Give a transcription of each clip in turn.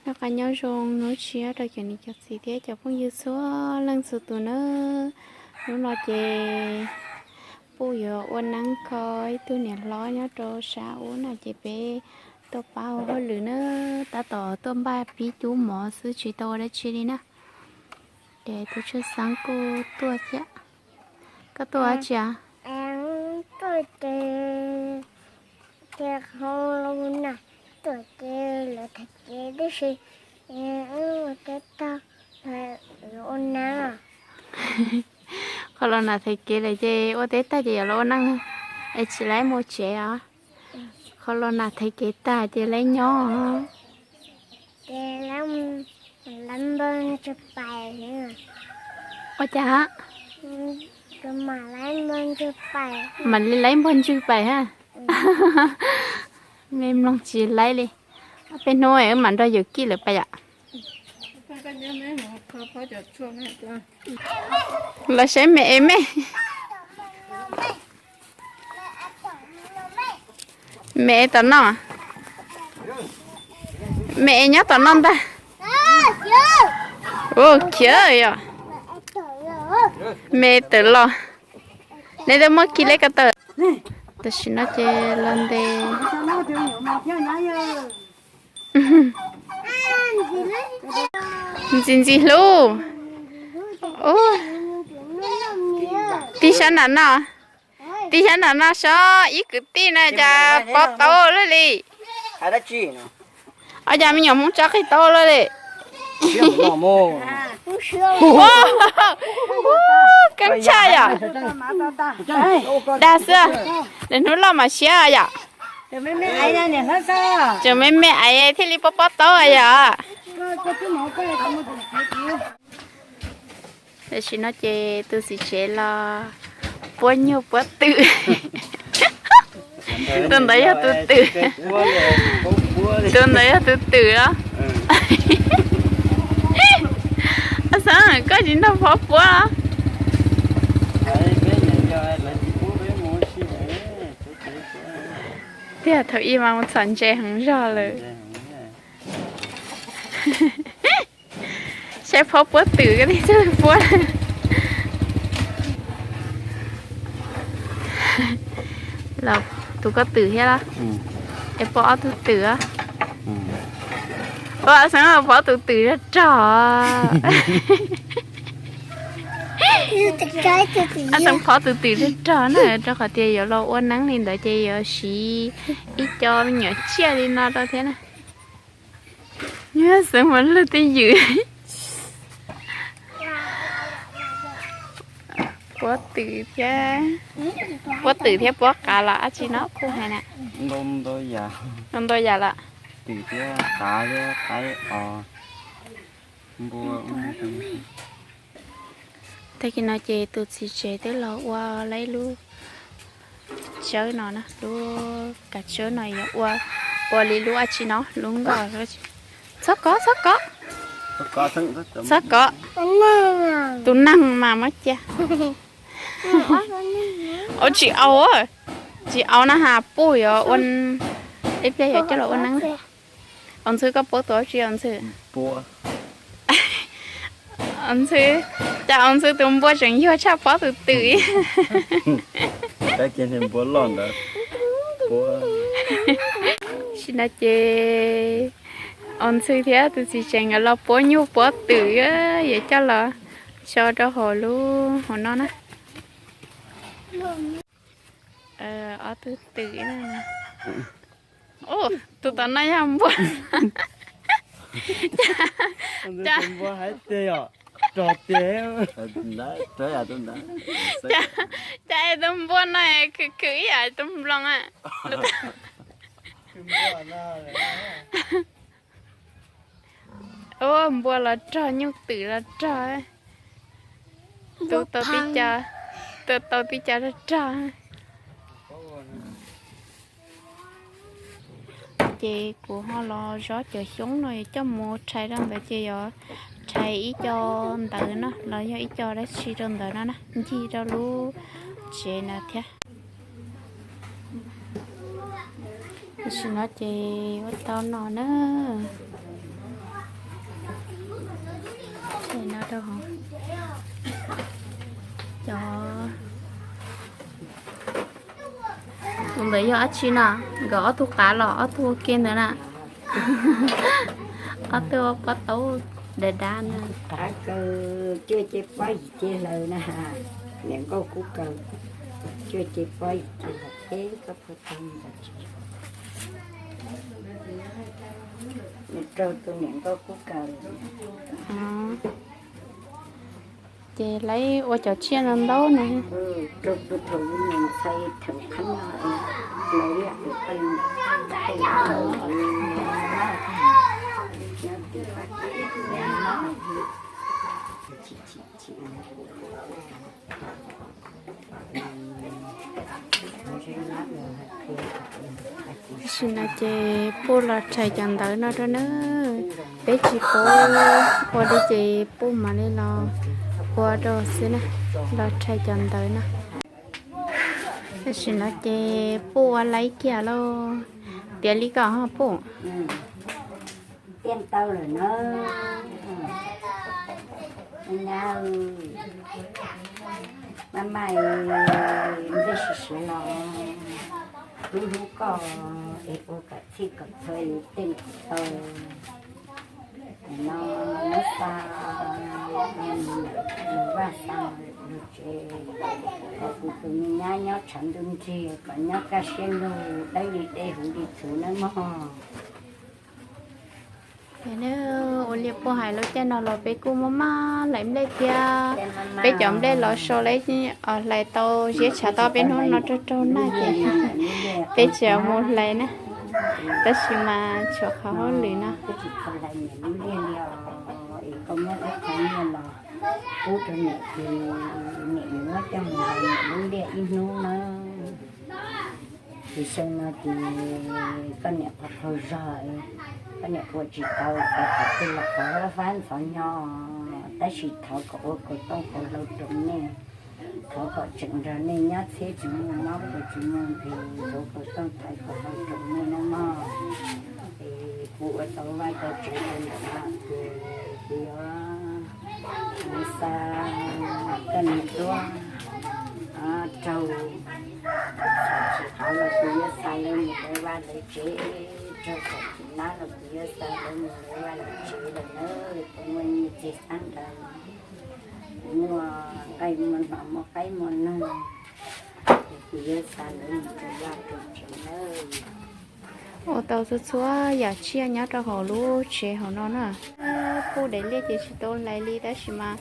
Noj qab nyob zoo hnub tshiab rau cov niam cov txiv thiab cov phooj ywg txhua leej txhua tus nawb. Hnub no ces Puj yuav ua neeb kho ib tug niam hlob nyob rau sab ub na ces peb tuaj pab ua hauj lwm na, tab tom tuaj npaj pib cub mov xwb tsis tau ua dab tsi li na. Ces tus Tshwj Xeeb kuj tuaj thiab. Koj tuaj ua dab tsi? Tuaj ces, ces hau los na, tuaj ces lawv thaiv kev tib si, ua teb tag, ua neeb. Qhov los nram thaiv kev lawm ces ua teb tag ces yuav los ua neeb, es tsis laib mus tsev os. Qhov los nram thaiv kev tag ces laib nyob. Ua cas? Mam li laib npog ntswg pais ha. Me mloog tsis laib li. Peb hnub wb mam nrog yawm kij lawv pais yom. Los saib me es me. Me es tom no. Me es nyob tom no ntag. Ua khiav yom. Me tawm los. Neb twb muab khi leb ko taw. Tam sim no ces los ntes. Ntxim ntxim hlub. Tig sab nram no. Tig sab nram no sob ib kwv tij na cas pob taub luaj li. Ua cas me nyuam Hmoob tso qig taub luaj li. Keeb tshaj yom. Dag xwb, lwm hnub loj mam siab yom. Tseem me me aiv thiaj li pob pob taub yom. Tam sim no ces tus txiv tsev los puab nyuj puab twm. Tus ntawd yog tus twm. Tus ntawd yog tus twm los. Xeeb, koj tsis nrog phob puab los? Tiag, thaum ub mas mus txhom ntses heev zog lawm. Saib phob puab twm, koj tij txawj puab. Los tus koj twm thiab los? Es puab ob tug twm. Ua, Xeeb, phob tus twm rog rog. Xeeb phob tus twm rog rog na, rau qhov tias yuav los ua neeb li ntawd ces yuav siv ib co me nyuam tsiaj li no rau thiab na. Xeeb mus lug twj ywm. Puab twm thiab, puab twm thiab puab qav los dab tsi no kuj hais na. Ntau yam los. Tag kis no ces tus txiv tsev twb los ua lawm ib lub tsawb no na, lub kav tsawb no yuav ua, ua li lub dab tsi no, lub nkoj. Txhob kov, txhob kov, txhob kov. Tus neeg mas muab cia. Ua tsis au, tsis au na has, puj yuav ua, ib pliag yuav coj los ua neeb. Au Ntxhw, koj puab tus dab tsi Au Ntxhw? Au Ntxhw, cas Au Ntxhw tus npua tseem yuag tshaj phob tus twm. Tam sim no ces Au Ntxhw thiab tus txiv tsev nkawd los puab nyuj puab twm, yuav coj los tso rau hauv lub hauv no na. Ob tug twm. Tus tom no yog npua. Npua hais tias rog tiag. Cas es tus npua no khwv khwv ib yam tus nploos a. Ua npua los rog, nyuj twm los rog, tu tau tib co, tu tau tib co rog rog. Ces kuv ho los zov cov xyoob no yuav coj mus rhais rau ntawd ces yuav rhais ib co ntawd no los yog ib co dab tsi rau ntawd no na, ncig rau lub tsev na thiab. Tam sim no ces ua tau no na. No rau hauv. Cov, tus ntawd yog dab tsi no? Nkawd ob tug qav los ob tug ua ke ntawd na. Ob tug ua pob taub dav dav na. Qav kaws cuaj ce pob yim ce hlaws na. Niam nkauj kub kaws cuaj ce pob yim ce hlaws peb koj phuaj tau ntawd. Nws raug tus niam nkauj kub kaws. Ces lawv ua cov tsiaj ntau ntau no. Raug tus thaum niam ntxhais thaum qhab no, lawv lam tus paj Tam sim no ces Puj los rhais cov ntawv no rau na. Peb tsis paub ua li ces Puj mam li los ua rau xwb na. Los rhais cov ntawv no. Tam sim no ces Puj ua laib kiag lauj. Tiav li koj ho Puj. Tiaj ntau lawm na. Nyab, maj maj, ntsej siav siav los hlub hlub koj es ua kom txhij kom txhua tej nqaim tau. No muab xa lus vaj xa lus tsev, kom kuv tus me nyab nyob tshav ntuj nrig kom nyob kaj siab lug dawb li dej huv li txhuv nawb mog. Ua li Puj hais lub caij no los peb kuj muaj maj hlais nplej thiab. Peb cov nplej los so lawm, hlais tau ziab tshav tau peb hnub no raug raug nag ces peb tsis mus hlais na. Tab sis mas tshuav qhov hauj lwm no. Pub rau niam ces niam yuav muab coj mus hlais niam lub liaj ib hnub na. Ces xyoo no ces koj niam qhov qaug zog, koj niam ua tsis tau, qhov twg los qhov fab ntxhov nyo, tab sis thov kom ua kaus tooj kaus hlau rau nej, thov kom tseem nrog nej nyob txhiab tsis muaj mob, tsis muaj nkeeg, thov kaus tooj thaiv kaus hlau rau nej nawb mog. Es kuv ua tau vaj tau tsev rau ntawm no ces kuv yuav xa koj niam tuaj raug tsis qhov los kuv yuav xa lawv mus lawv vaj lawv tsev, raug tsis nab los kuv yuav xa lawv mus lawv vaj lawv tsev lawm na. Kuv muaj nyiaj txiag xab nraud, kuv muaj nqaij muaj hno muaj qaib muaj noog, kuv yuav xa lawv mus rau vaj rau tsev nawb. Ua tau txhua txhua yam tsiaj nyob rau hauv lub tsev hauv no na. Puj daim liaj ces tsis tau hlais li tab sis mas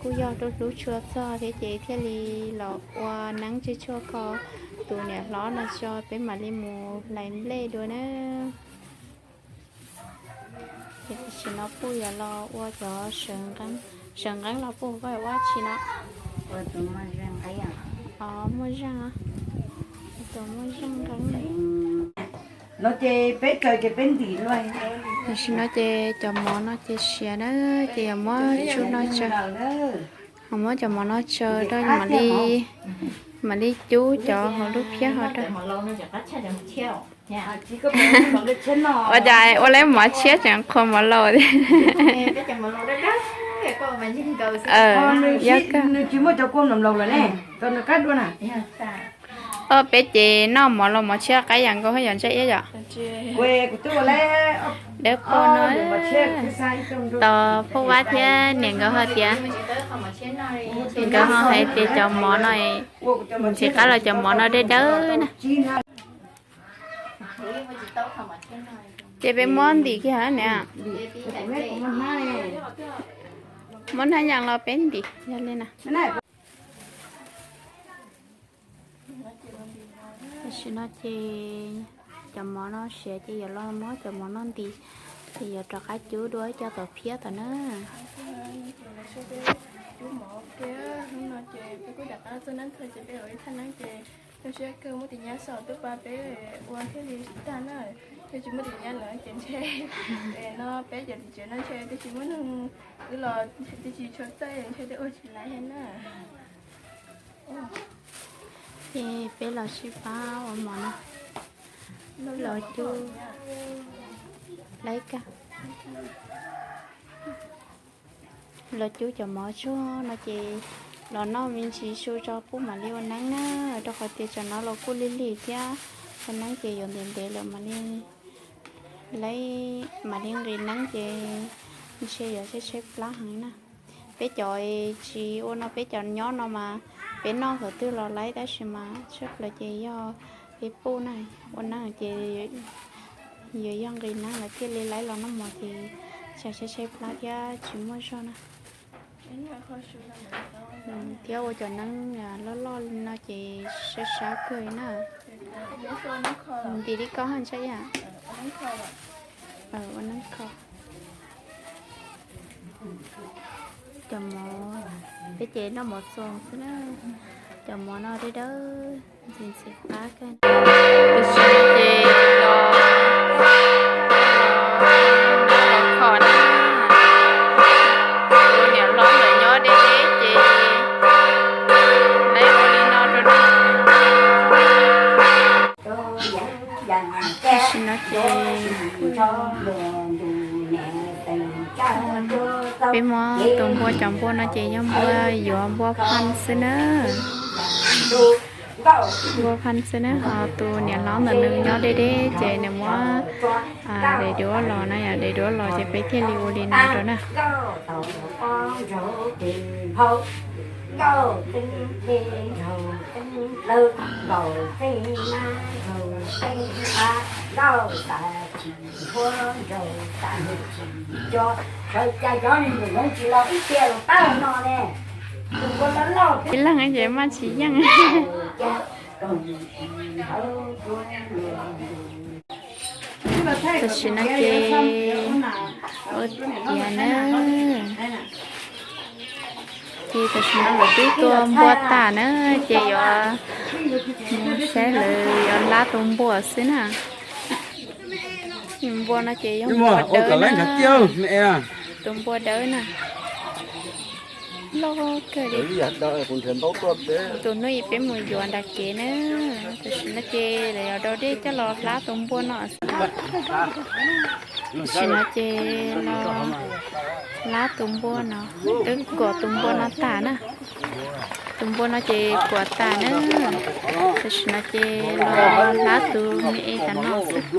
kuj yog hlub tshua txog thiab ces thiaj li los ua neeb tsis tshua kho tus niam hlob no tso peb mam li mus hlais nplej dua na. Ces tam sim no Puj yuav los ua cov sawv nqeeb los Puj koj ua dab tsi no? Muaj zeej, tus muaj zeej nqeeb. No ces peb kaw ces peb ntim luaj. Tam sim no ces cov mov no ces siav na, ces yuav muab tsuj no tsaws. Ho muab cov mov no tsaws rau mam li, mam li cub cov hauv lub phiab ho rau. Ua cas ua lawv mov tshiab tseem qhuas mov laus thiab? Yog kawg. Peb ces noj mov laus mov tshiab qaib yam nkaus yom, ntsej iab yom. Dawb paug no, tos Phauj Vab thiab niam nkawd ho tias, nkawd ho hais tias cov mov no, ntxim qab los cov mov no dawb dawb na. Ces peb muab ntim kiag niam. Muab hnab yas los peb ntim yog li na. Tam sim no ces cov mov no siav ces yuav los muab cov mov no ntim, ces yuav rov qab cub dua cov tom phiab tom na. Cub mov kiag hnub no ces peb kuj rov qab txog nab thawj ces peb ua ib thaj neeb ces zoo siab kawg muaj tus nyab xav tuaj pab peb ua thiaj li tag na. Yog tsis muaj tus nyab lawm ces ntshe no peb cov tim tsev no ntshe twb tsis muaj neeg, wb los twb tsis tshua txawj ntshe twb ua tsis laiv thiab na. Ces peb los sib pab ua mov no, los cub laib kag. Los cub cov mov tsuag no ces los noj me ntsis su tso pub mam li ua neeb na, rau qhov tias cov no los kuj lig lig thiab, ua neeb ces yuav ntev ntev lawm mam li laib, mam li nqis neeb ces ntshe yuav tshaib tshaib plab heev na. Peb cov tsis ua no, peb cov nyob no mas peb noj thaum twg los laib, tab sis mas tshaj plaws ces yog peb pub na, ua neeb ces yuav yog nqis neeb lawm thiaj li laib los noj mov ces tshaib tshaib plab thiab tsis muaj zog na. Thiab ua cov neeb loj loj li no ces sab sab kawg li na. Ntim li koj haj ntsa ib yam. Ua neeb kho. Cov mov, peb ces noj mov txoos xwb na. Cov mov no dawb dawb ntxim ntxim qab kawg. Tam sim no ces los, los kho na. Tus niam hlob lawv nyob deb deb ces lawv ua li no rau na. Tam sim no ces peb muab tus npua, cov npua no ces yog npua yuav npua phaj xwb na. Npua phaj xwb na, ho tus niam hlob ntawm nws nyob deb deb ces nws muab daim duab los na, yog daim duab los ces peb thiaj li ua li no rau na. Ib leeg ces maj tsis yeej. Tam sim no ces ua tiav na. Ces tam sim no lawv twb tua npua tas na, ces yuav mus saib lawv yuav hlab tus npua xwb na. Npua no ces yog npua dawb na, tus npua dawb na. Loj kawg li. Tus hnub ib peb mus yuav nram kev na, tam sim no ces lawv yuav rau dej coj los hlab tus npua no. Tam sim no ces los hlab tus npua no, twb kuam tus npua no tas na. Tus npua no ces kuam tas na. Tam sim no ces los hlab tus me es tas no xwb.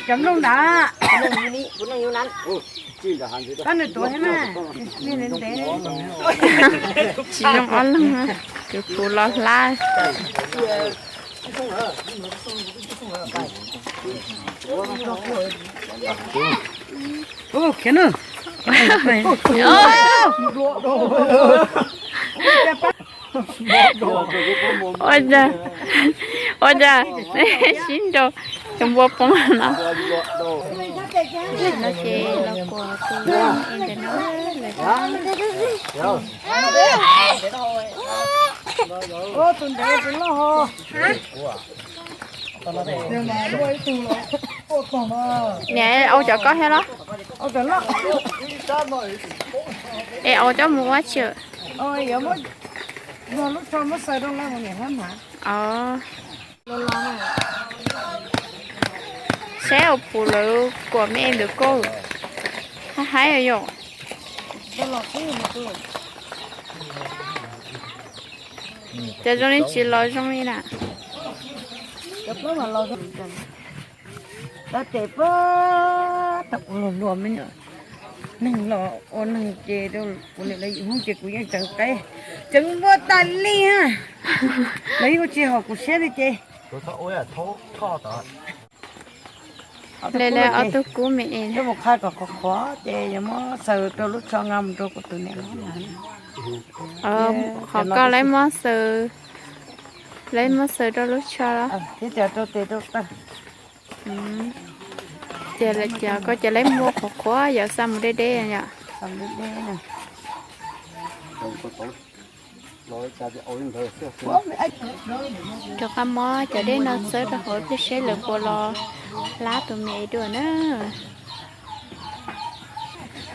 Cov nplooj ntawd, tab nws tuav thiab na, ntev ntev. Tsis zoo ob leeg, kuv los hlab. Khiav na. Ua cas, ua cas sib nraus, cov npua poob no. No ces los kuam tus me ntawm no lawm. Niam, au cov koj thiab los? Es au coj mus ua tsi? Saib ua puv lawv kuam me ntawm koj, haib haib yom. Ces zoo li tsis los zoo li na. Tab tes pab tau kuv luag luag me nyuam neeg los ua neeg ces rau kuv niam lawv yim hnub ces kuv yeej tseev qaib tseev npua tas li ha. Lawv yeej ua tsis haum kuv siab li ces. Le le ob tug kub me es. Yuav mus qha kom qhuav qhuav ces yuav muab xaws rau lub tsho nqa mus rau kuv tus niam hlob na. Qhov koj lawv muab xaws, lawv muab xaws rau lub tsho los? Thiab cov rau tes rau taw. Ces lawv cov koj ces lawv muab qhuav qhuav yom, xa mus deb deb yom. Rov qab muab cov dej no txawb rau hauv ib pliag seb lawv puas los hlab tus me es dua na.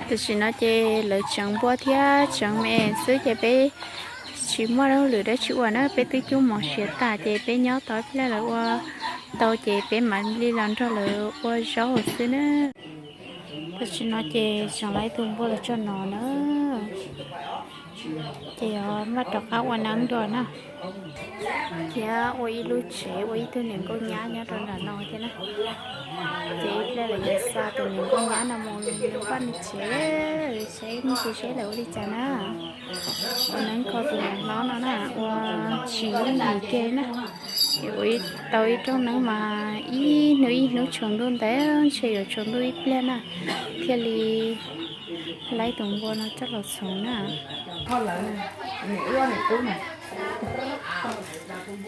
Tam sim no ces lawv tseev npua thiab tseev me es xwb ces peb tsis muaj hauj lwm dab tsi ua na, peb twb cub mov siav tas ces peb nyob tos ib pliag lawv ua Tau ces peb mam li los nrog lawv ua zaub xwb na. Tam sim no ces tseem laib tus npua los tso no na. Ces yuav maj rov qab ua neeb dua na, thiab ua ib lub tsev ua ib tug niam nkauj nyab nyob rau nram no thiab na. Ces ib pliag lawv yuav xa tus niam nkauj nyab no mus nws poj niam tsev, seb nws tsis seb lawv ua li cas na. Ua neeb kho tus niam hlob no na, ua tsis yooj yim kiag na. Ces ua tau ib rooj neeb mas ib hnub ib hnub tsaus ntuj ntev, ntshe yuav tsaus ntuj ib pliag na thiaj li laib tus npua no coj los txhoov na.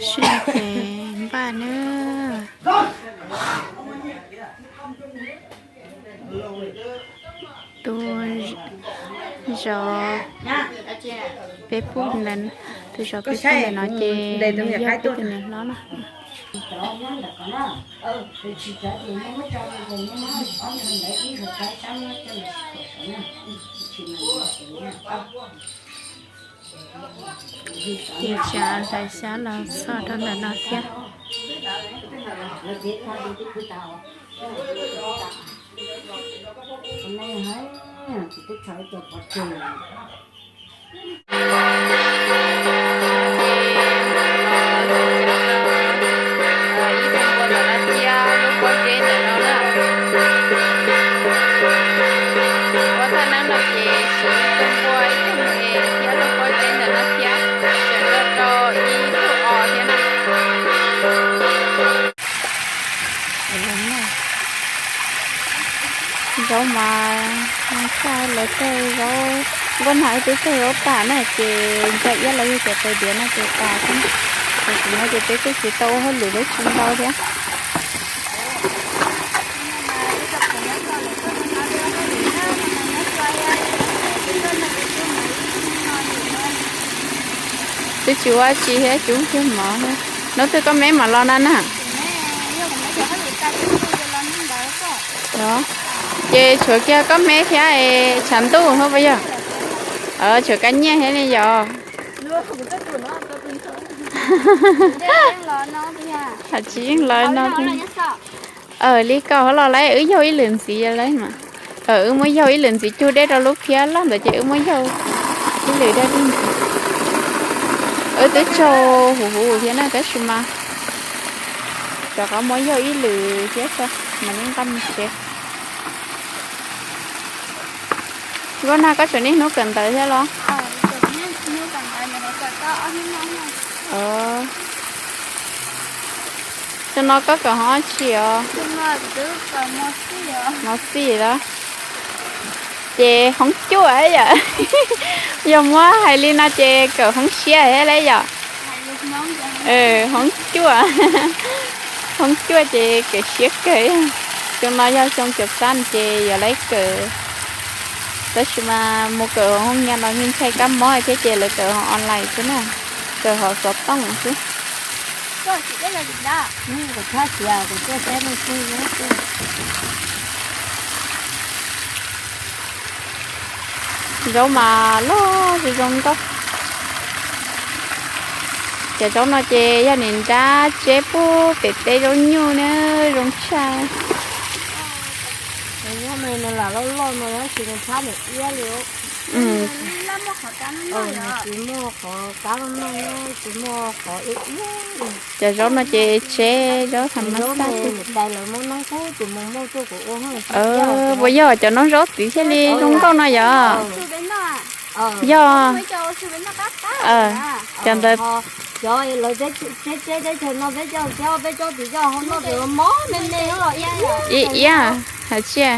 Sib ces npaj na. Tus zov peb pub ntawm, tus zov peb pub ntawm no ces nws yog peb tus niam hlob na. Ces tseem hlais xyab los txog rau ntawm no thiab. Ua thaj neeb no ces siv tus npua ib tug es thiab lub pob zeb ntawm no thiab, tseem rau ib tug os thiab na. Zaub mas tshaj lawv tej zaub, nkauj nag wb twb tsaug zaub tas na ces ntsa iab los yog cov taws diav no ces tas xwb. Tam sim no ces peb kuj tsis tau ua hauj lwm dab tsi ntau thiab. Twb tsis ua tsi thiab, cub kiag mov. Hnub twg koj me mam los no na. Ces tshuav kiag koj me thiab tshav ntuj hos puas yog? Tshuav kab nyiaj thiab ne yog. Hais tsis yeej los no. Li koj hov los lawm wb yaug ib lwm ntxiv lawm mas. Wb muab yaug ib lwm ntxiv cug dej rau lub phiab loj ntawd ces wb muab yaug ib lwm dej ib ntxiv. Wb twb tsaug huv huv thiab na tab sis mas rov qab muab yaug ib lwm thiab tso mam li nqa mus tsev. Nkauj nag koj tseem niaj hnub kawm ntawv thiab los? Xyoo no koj kawm hoob tsi os? Mos txij los? Ces hoob cuaj yom. Yog muab hais li no ces kawm hoob siab thiab lauj yom. Hoob cuaj, hoob cuaj ces kawm siab kawg. Xyoo no yog xyoo cuaj xab ces yuav laib kawm. Tab sis mas mus kawm hoob nyiaj los yeej ntshai kab mob thiab ces lawv kawm hoob online xwb na, kawm hoob xov tooj xwb. Zaub mas loj zoo zoo nkauj. Cov zaub no ces yog nim nrab tseb puag pem teb zaub nyuj na, zoo tshaj. Cov zaub no ces tseb zaub tham mas xaj. Puas yog cov noob zaub txiv thiaj li zoo nkauj no yom? Yog. Cov ntawd ib iab hais tsia.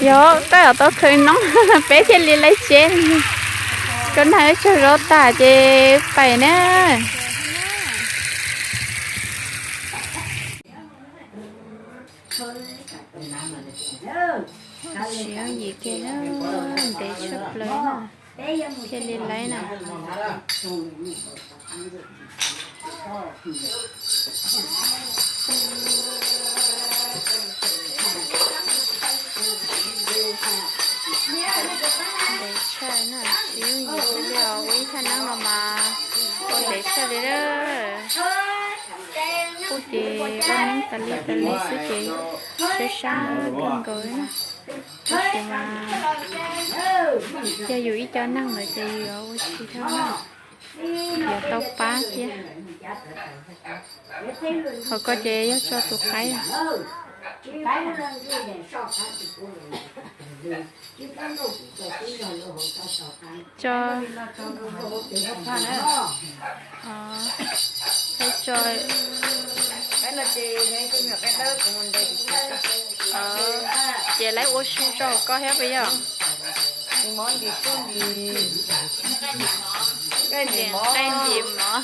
Yog koj yuav tau khaws noob peb thiaj li laib tseb. Koj nag wb tsaug zaub tas ces pais na. Siv yooj yim kiag na, ntev tshaj plaws na, thiaj li laib na. Ntev tshaj na, siv yooj yim kiag li os, ua ib thaj neeb no mas ua ntev tshaj li lawm. Kuj ces ua neeb tas li tas li xwb ces sab sab kawg nkaus li na. Tab sis mas yog yus ib co neeg lawm ces yus yuav ua tsis dhau na, yuav tau pab thiab. Hos koj ces yog tso tus qaib. Tso, tso, ces lawv ua su rau koj thiab puas yog? Nqaij ntim mov.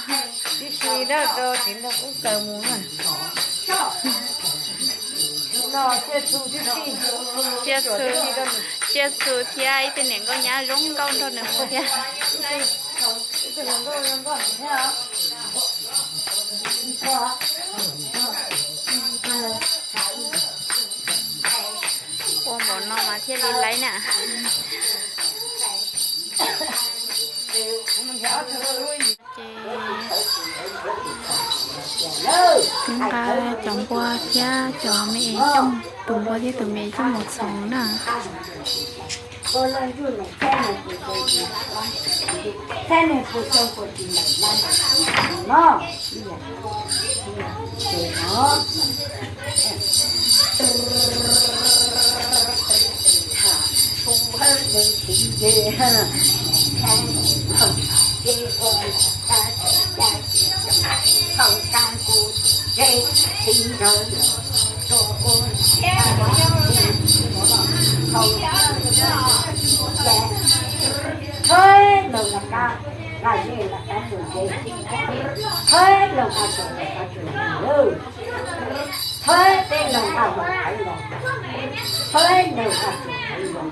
Tsiaj txhu, tsiaj txhu thiab ib tug niam nkauj nyab zoo nkauj nrog nws mus thiab. Ua npaum no mas thiaj li laib na. Ces nqa cov npua thiab cov me es coj, tus npua thiab tus me coj mus txhoov na. Thawb laug los qab, qab zej los qab tsuas zej, thawb laug qab tsuas los qab tsuas zej, thawb peb laug qab los qab los, thawb laug qab tsuas qab los,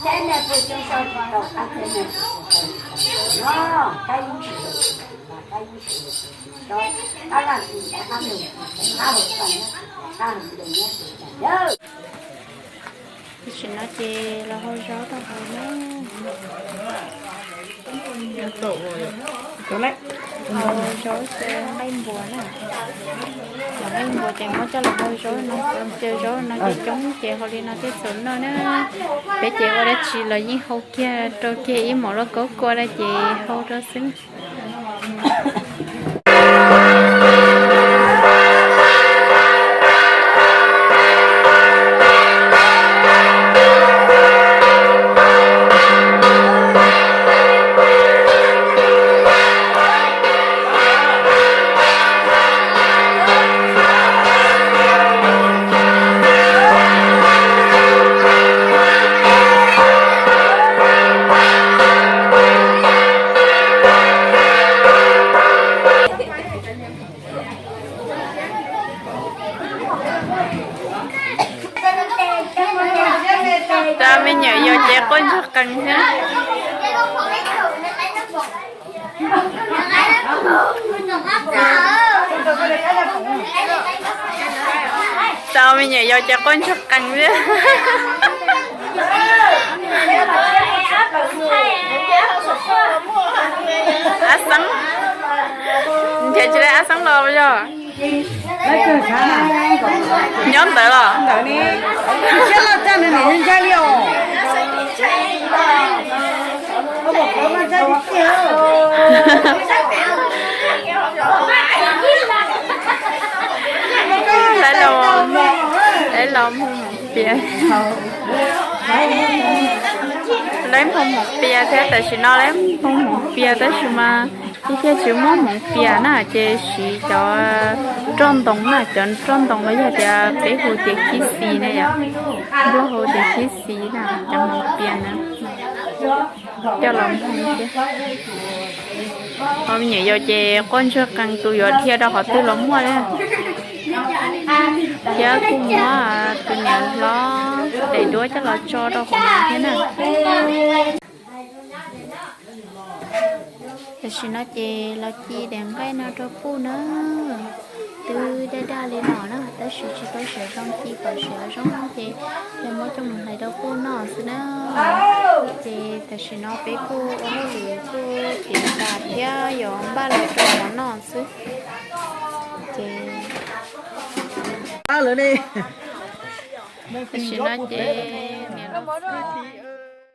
thawb nej pug xyoob saub tsis tau qab, thawb nej pug xyoob saub tsis tau qab, qab ib sim, qab ib sim, qab laj sim, qab lug, qab hauv toj, qab hauv ntuj nyob tus tas yawg. Tam sim no ces los hau zaub rau hauv na. Hau zaub xyaw nqaij npua na. Cov nqaij npua ces muab coj los hau zaub no, xyaw zaub no coob coob ces hau li no thiaj txaus noj na. Peb ces ua dab tsi los yeej hau kiag rau kiag ib mos loj kaub kua na ces hau rau xwb. Tau me nyuam yaus ces quaj ntsuag qees thiab. Tau me nyuam yaus ces quaj ntsuag qees thiab. Ab Xeeb, nrhiav tsis tau Ab Xeeb los yog? Nyob ntawd los? Lawv los, lawv los mus piav. Lawv mus piav thiab, tam sim no lawv mus piav tab sis mas thiaj tsis muab hmoov piav na, ces siv cov roj ntoo na, cov roj ntoo los yog tias peb hu tias khib xis ne yom, Nplog hu tias khib xis na, cov hmoov piav na, coj los mus thiab. Ho me nyuam yaus ces quaj ntsuag qees, tus yuav dhia rau qhov twg los muaj thiab. Thiab kuj muab tus niam hlob daim duab coj los tso rau hauv no thiab na. Tam sim no ces los ci daim nqaij no rau Puj na. Twb daj daj li no na, tab sis tsis tau siav zoo, ci kom siav zoo ces yog muab coj mus hlais rau Puj noj xwb na. Ces tam sim no peb kuj ua hauj lwm kuj txiav tas thiab yuav npaj los rau mov noj xwb. Ces Lawm ne. Tam sim no ces niam laus